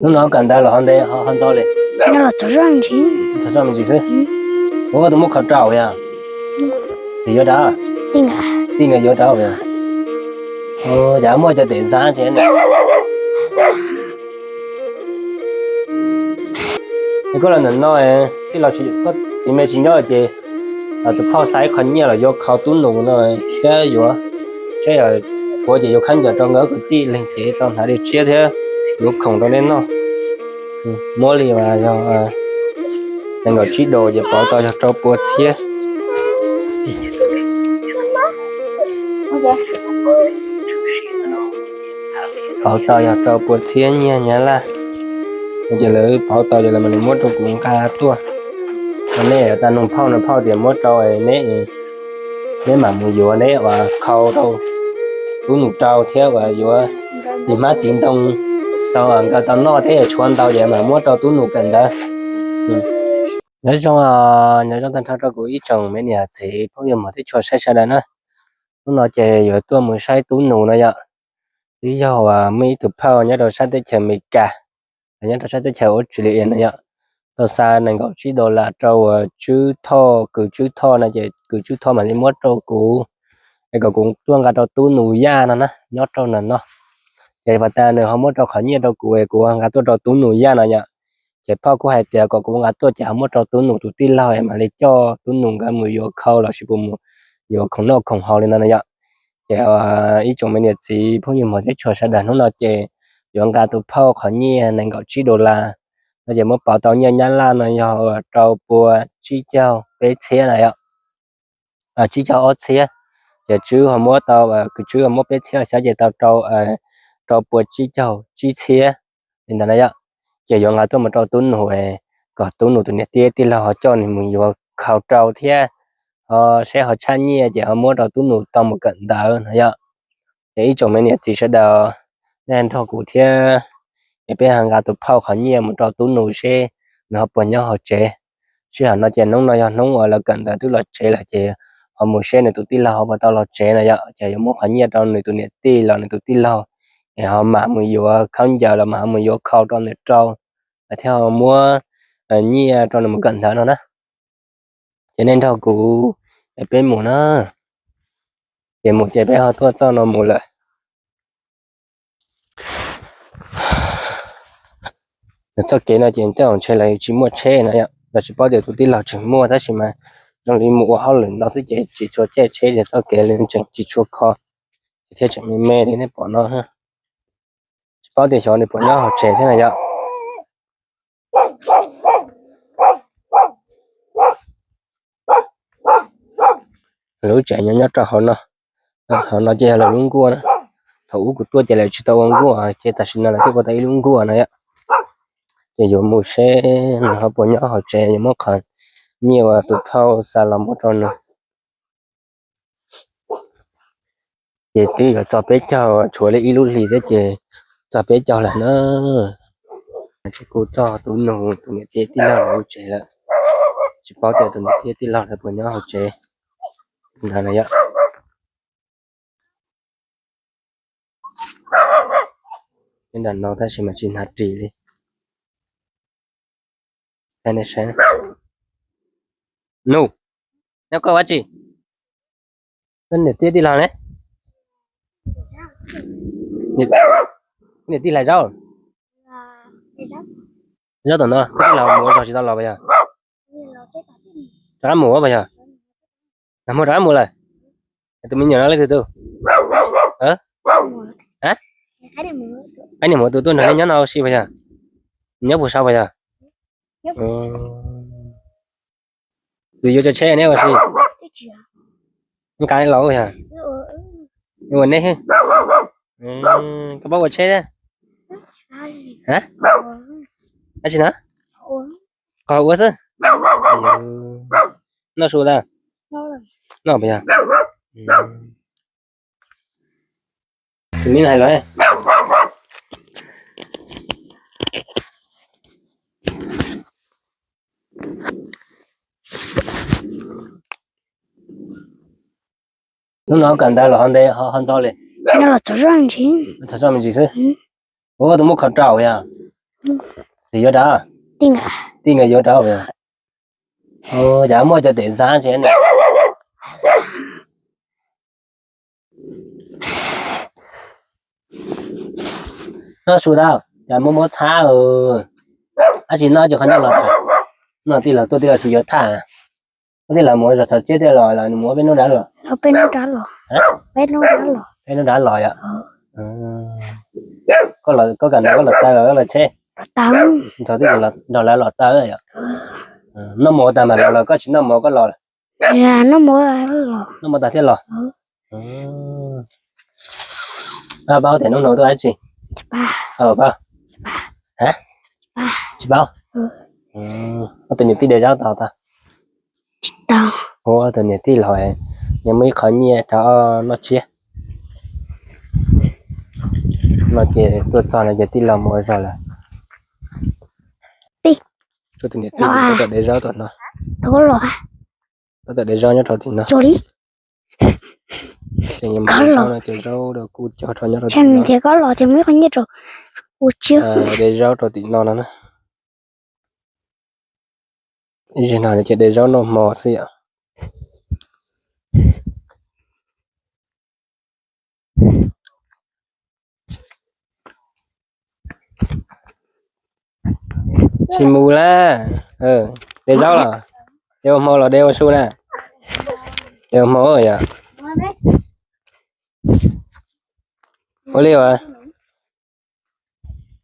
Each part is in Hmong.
Hnub no kawm ntawv los ho ntev ho ntxov li? Txog zoj me ntsis xwb. Ua koj tus muab kho rau yog? Tim yuav rau? Tim nkawd yuav rau yog? Cas muaj cov tes xav tsev ne. Koj los ntawm no, koj txiv me tsis nyob ces tus phauj xa ib qho nyiaj los yuav khau tub nus no thiab yuav, saib yog tshuav ces yuav khaub ncaws rau nkawd kwv tij leej kev tau hnav dej tshiab thiab yuav khoom rau nej noj. Muab li mas yog nees nkaum tsib dos ces pauv tau yog rau pua txhiab. Pauv tau yog rau pua txhiab nyiaj Nyab Laj. Ces lawv pauv tau ces lawv mam li muab rau kuv nqa tuaj rau neb, tag nug phauj no phauj tias muab rau neb, neb mam mus yuav neb uas khau rau tub nus rau thiab uas yuav txiv hmab txiv ntoo rau nkawd tau noj thiab tshuav ntau ces mam muab rau tub nus kawm ntawv. Nyob zoo, nyob zoo tag nrho rau kuv ib tsoom me niam txiv phooj ywg mog thiab tshua saib sawv daws na. Hnub no ces yuav tuaj mus saib tub nus no yom. Twb yog uas muaj ib tug phauj nyob rau sab teb chaws Amelikas, nyob rau sab teb chaws Australia no yom, tau xa nees nkaum tsib dollar rau uas Tswb Thoj, kws Tswb Thoj no ces kws Tswb Thoj mam li muab rau kuv, es kom kuv tuaj nqa rau tub nus Yaj no na nyob rau ntawm no. Ces pas tas nws ho muab rau qhov nyiaj rau kuv es kuv nqa tuaj rau tub nus Yaj no yom. Ces phauj kuj hais tias kom kuv nqa tuaj ces ho muab rau tub nus tus tij laug es mam li coj tub nus nkawd mus yuav khau lossis puas mus yuav khoom noj khoom haus li ntawd no yom. Ces ib tsoom me niam txiv phooj ywg mog thiab tshua sawv daws, hnub no ces yuav nqa tus phauj qhov nyiaj nees nkaum tsib dollar no ces muab pauv tau nyiaj Nyab Laj no yog rau pua tsib caug peb txhiab na yom. Tsib caug ob txhiab. Ces Tswb ho muab tau, kws Tswb ho muab peb txhiab los xyov ces tau rau pua tsib caug tsib txhiab li ntawd na yom. Ces yuav nqa tuaj mus rau tub nus, kom tub nus tus niam tij tij laug ho coj nws mus yuav khau rau thiab ho saib ho tshaj nyiaj ces ho muab rau tub nus tau mus kawm ntawv no yom. Ces ib tsoom me niam txiv sawv daws, nej nrog kuv thiab es peb ho nqa tus phauj qhov nyiaj mus rau tub nus seb nws ho puas nyob hauv tsev. Sij hawm no ces hnub no yog hnub uas lawv kawm ntawv twb los tsev lawm ces ho mus seb nws tus tij laug ho puas tau los tsev no yom. Ces yuav muab qhov nyiaj rau nws tus niam tij los nws tus tij laug es ho mam mus yuav khaub ncaws los mam ho mus yuav khau rau nws rau, thiab ho muab nyiaj rau nws mus kawm ntawv no na. Ces nej nrog kuv es peb mus na. Ces mus ces peb ho tuaj txoj no mus lawm. Txoj kev no ces tej zaum ntshe lawv tsis muaj tsheb no yom, los tsis paub tias tus tij laug tseem muaj tab sis mas zoo li mus ua hauj lwm no xwb ces tsis tshua caij tsheb ces txoj kev li tseem tsis tshua kho, thiaj tseem me me li nej pom no. Tsis paub tias xyov nws puas nyob hauv tsev thiab na yom. Lub tsev nyob nyob rau hauv no, hauv no ces yog lawv lub nkuaj na. Thaum ub kuv tuaj ces lawv tsis tau ua nkuaj ces tam sim no lawv twb ua tau ib lub nkuaj no yom. Ces yuav mus seb nws ho puas nyob hauv tsev, yuav muab qhov nyiaj uas tus phauj xa los muab rau nws. Ces twb yuav txog peb caug, tshuav li ib lub hlis thiab ces txog peb caug lawm na. Tsis kuv txog tus nus tus niam tij tij laug lawv lub tsev lawm. Tsis paub tias tus niam tij tij laug lawv puas nyob hauv tsev ntawd na yom. Nyob ntawm no tab sis mas tsis hnav ris li. Nus, nyob koj ua tsi? Koj niam tij tij laug ne? Niam tij hlais zaub. Zaub tom no koj tij laug mus ua zog tsis tau los puas yog? Rov qab mus puas yog? Nag hmo rov qab mus lawm. Tus me nyuam no leej twg tug? Qab niam mus tus tuaj nrog nej nyob no ua si puas yog? Nyob puag saud puas yog? Tus yuav tso tsheb neb ua si? Nqa los puas yog? Ua neb. Koj paub ua tsheb thiab? Dab tsi na? Qhov ua xwb. Noj su tas? Noj puas yog? Txiv me hais los. Hnub no kawm ntawv los ho ntev ho ntxov li? Txog zoj me ntsis xwb. Ua koj tus muab kho rau yog? Txiv yuav rau? Tij nkawd yuav rau. Cas muaj cov tes xab tse ne. Noj su tau, cas muaj muab txhab. Ab tsi noj tsis qhov noj los, noj tij laug tuaj tij laug tsis yuav thaj. Koj tij laug mus zog txog tsiab tij laug los nws mus ua peb hnub dab los? Peb hnub dab los yom. Koj kam no koj los taw los los tsheb? Nrog tij laug los taw yom. Noj mov tag mas los los koj tsis noj mov koj los? Noj mov tag thiaj los. Paub tias hnub no tuaj dab tsi? Paub? Tsis paub. Ob tug niam tij de zaub tau tag? Ua ob tug niam tij laug, nyias muaj ib qho nyiaj rau noj tsiab. No ces tuaj txog no ces tij laug mus ua zog lawm. Tus niam tij tab tom de zaub tom no. Tab tom de zaub nyob rau tim no. Ces nyias mus de zaub no ces zaub rau kuj cog rau nyob rau tim no. De zaub rau tim no no na. Ib zig no ces de zaub noj hmo xwb yom. Tsis mus lawm. De zaub los? De ua hmo los de ua su na? De ua hmo yom. Ua li as.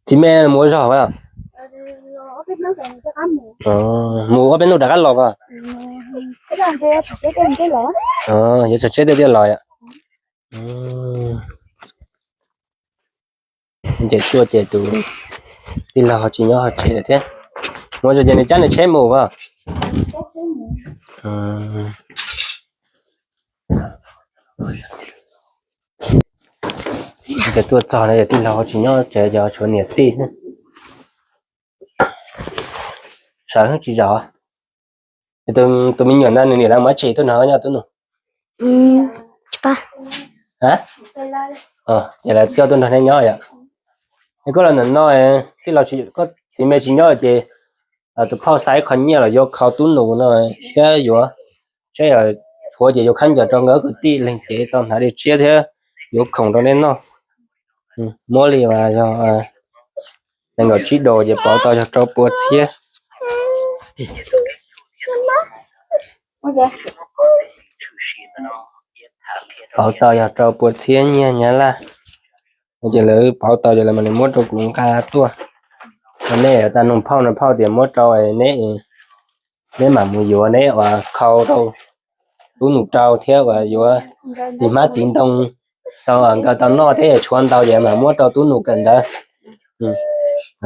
Txiv me mus ua zog as? Mus ob peb hnub rov qab los as? Yuav txog tsheb tej thiaj los yom. Ces tuaj ces tus tij laug ho tsis nyob hauv tsev lawm thiab. Mus zog ces nws cab nws tsheb mus as? Ces tuaj txog no ces tij laug ho tsis nyob tsev ces tshuav niam tij xwb. Sawv tsis zaum. Tus me nyuam ntawd nws niam lawv mus dab tsi tuaj nrog nyob tub nus? Ces lawv coj tuaj nrog neb nyob yom. Es koj los ntawm no, tij laug, koj txiv me tsis nyob ces tus phauj xa ib qho nyiaj los yuav khau tub nus no thiab yuav, saib yog tshuav ces yuav khaub ncaws rau nkawd kwv tij leeg ces tau hnav dej tshiab thiab yuav khoom rau neb noj. Muab li uas yog nees nkaum tsib dos ces pauv tau yog rau pua txhiab. Pauv tau yog rau pua txhiab nyiaj nyab laj. Ces lawv pauv tau ces lawv mam li muab rau kuv nqa tuaj. Neb tag nug phauj no phauj tias muab rau neb, neb mam mus yuav neb uas khau rau tub nus rau thiab uas yuav txiv hmab txiv ntoo rau nkawd tau noj thiab tshuav ntau ces mam muab rau tub nus kawm ntawv.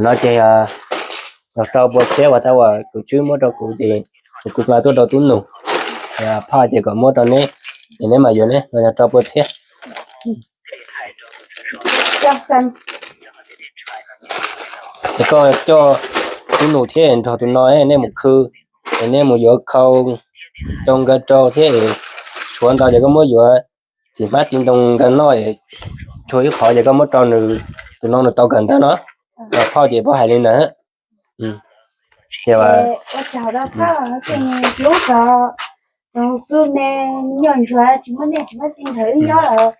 No ces yog rau pua txhiab uas tab uas tus tswb muab rau kuv ces kuv nqa tuaj rau tub nus. Phauj ces kom muab rau neb, ces neb mam yuav neb no yog rau pua txhiab. Es koj coj tub nus thiab nrog tus no nej mus khw, es nej mus yuav khau rau nkawd rau thiab, tshuav ntau ces koj muab yuav txiv hmab txiv ntoo nkawd noj, tshuav ib qhov ces koj muab rau nws, tus no nws tau kawm ntawv no. Phauj ces phauj hais li ntawd. Ua tsaug rau phauj, hlub txog tus kwj me nyuam ntsuag tsis muaj niam tsis muaj txiv nrog wb nyob lawm,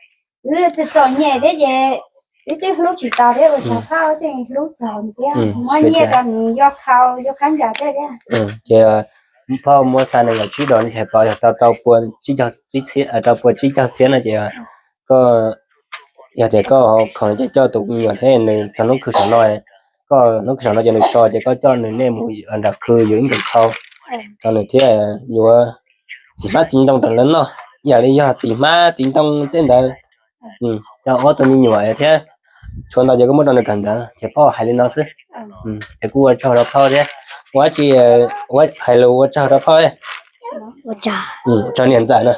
wb txom txom nyem thiab ces wb twb hlub tsis tau thiab, ua tsaug phauj tseem hlub txog thiab muab nyiaj rau nws yuav khau yuav khaub ncaws tej thiab. Ces phauj muab xa nees nkaum tsib dos no ces pauv yog tau rau pua tsib caug txhiab no ces koj, yog tias koj khoom ces coj tus me nyuam thiab nws txog hnub khw saum no, koj hnub khw saum no ces nws so ces koj coj nws nej mus nram khw yuav ib ntus khau rau nws thiab yuav txiv hmab txiv ntoo rau lawv noj, ib yam li yog txiv hmab txiv ntoo tej ntawd. Coj ob tug me nyuam thiab tshuav ntau ces koj muab rau nws kawm ntawv, ces phauj hais li no xwb. Ces kuj ua tsaug rau phauj thiab, ua tsi hais lus ua tsaug rau phauj, tsaug niam ntxawm na.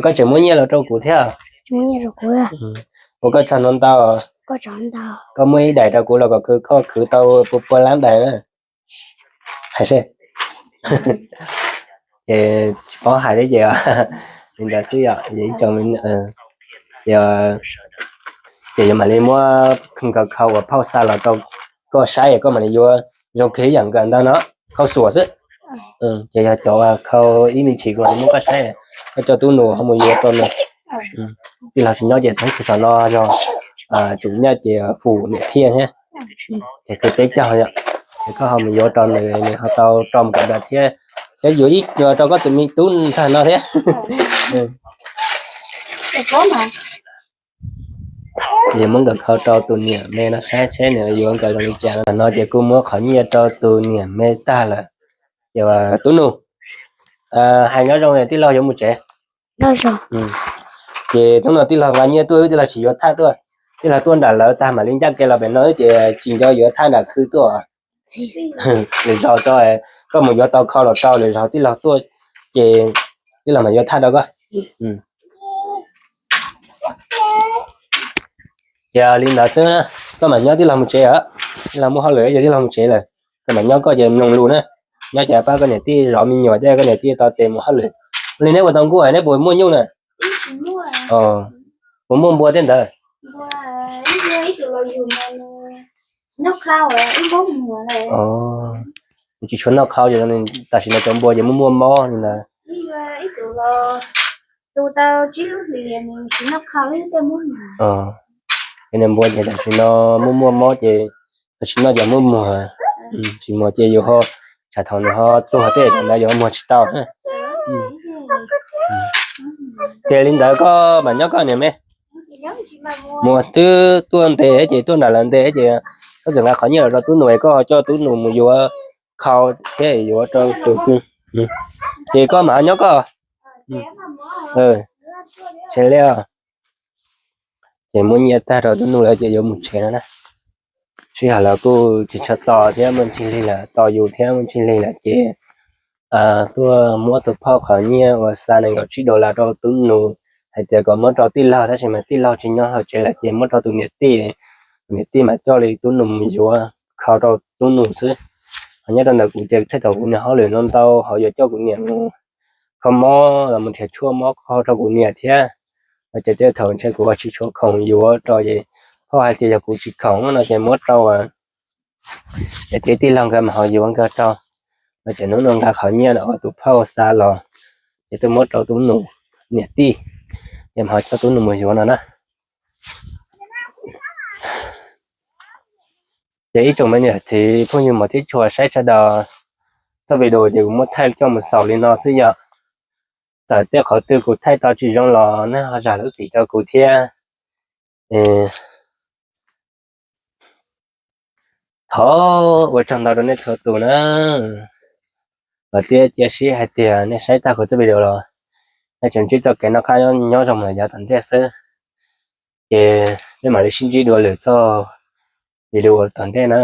Koj tseem muab nyiaj los rau kuv thiab. Ua koj tsaug ntau ntau. Koj muab ib daim rau kuv los kom koj khwv tau pua pua lab daim na. Hais seb. Ces tsis paub hais thiab ces li ntawd xwb yom, ces ib tsoom, ces yuav mam li muab nkawd khau uas phauj xa los rau koj saib koj mam li yuav zoo kiag ib yam nkawd ntag no, khau xuam xwb. Ces yog cov khau ib me ntsis kuv mam li muab koj saib, koj coj tub nus ho mus yuav rau nws. Tij laug tsis nyob ces thoob kuv saum no yog tsum nyaj ces fum niam thiaj thiab, ces kwv peb caug yom. Ces koj ho mus yuav rau nws, nws ho tau rau mus kawm ntawv thiab, thiab yuav ib rau koj tus me tub ntag no thiab. Ces muab nkawd khau rau tus niam me no saib seb nws yuav nkawd zoo li cas no. Ces kuj muab qhov nyiaj rau tus niam me tag lawm. Ces tub nus, hais nyob zoo, tij laug yuav mus tsev. Ces hnub no tij laug nqa nyiaj tuaj, wb tij laug tsis yuav thaj tuaj. Tij laug tuaj nram lawv tag mam li ncaj kev los pem no, wb ces tsis nco yuav thaj nram khw tuaj. Lwm zaus tso, koj mus yuav tau khau los rau, lwm zaus tij laug tuaj ces tij laug mam yuav thaj rau koj. Ces li ntawd xwb, koj mam nyob, tij laug mus tsev os. Tij laug muaj hauj lwm ces tij laug mus tsev lawm. Koj mam nyob koj ces mloog lus na. Nyob ces pab koj niam tij zov me nyuam thiab koj niam tij tau tes mus hauj lwm. Li neb ua tau nkuaj neb puas muaj nyuj na? Puas muaj npua tej ntawd? Tsis tshua noj qhau, tam sim no cov npua ces muaj muaj mob li ntawd. Ces niag npua ces tam sim no muaj muaj mob ces tam sim no ces muaj muag, tsis muag ces yus ho, tsam thaum nws ho txuag tej ntawd yus ho muag tsis tau. Ces li ntawd koj mam nyob koj niam me. Muag twb tuaj ntev ces tuaj nram lawv ntev ces koj txawm nqa qhov nyiaj los rau tub nus, koj ho coj tub nus mus yuav khau thiab yuav rau tus kwv. Ces koj mam nyob koj. Tsev li, ces muab nyiaj tag rau tub nus lawm ces yuav mus tsev no na. Sij hawm los kuj tsis tshua tos thiab, muaj ntsis lig lawm, tos yus thiab muaj ntsis lig lawm ces tuaj muab tus phauj qhov nyiaj uas xa nees nkaum tsib dollar rau tub nus hais tias kom muab rau tij laug, tab sis mas tij laug tsis nyob hauv tsev lawm ces muab rau tus niam tij. Tus niam tij mas coj li tub nus mus yuav khau rau tub nus xwb. Ho nyob rau ntawm kuv ces thiaj tau kuv niag hauj lwm no ntau, ho yuav coj kuv niam mus kho mob los mus nrhiav tshuaj mob kho rau kuv niam thiab. No ces tej thaum ntshe kuv tsis tshua khoom yuav rau ces phauj hais tias yog kuv tsis khoom no ces muab rau ces tij laug nkawd mas ho yuav nkawd rau. No ces hnub no nqa qhov nyiaj uas tus phauj xa los ces tuaj muab rau tub nus niam tij, ces mas ho coj tub nus mus yuav no na. Ces ib tsoom me niam txiv phooj ywg mos thiab tshua saib sawv daws, txoj video ces kuv muab thaij coj mus xaus li no xwb yom. Txawm tej qhov twg kuv thaij tau tsis zoo los nej ho zam lub txim rau kuv thiab. Thov ua tsaug ntau rau nej txhua tus na. Los thiab cia siab hais tias nej saib tag kuv txoj video los nej tseem ntsib txoj kev noj qab nyob zoo mus yav tom ntej xwb. Ces nej mam li sib ntsib dua lwm txoj video tom ntej na.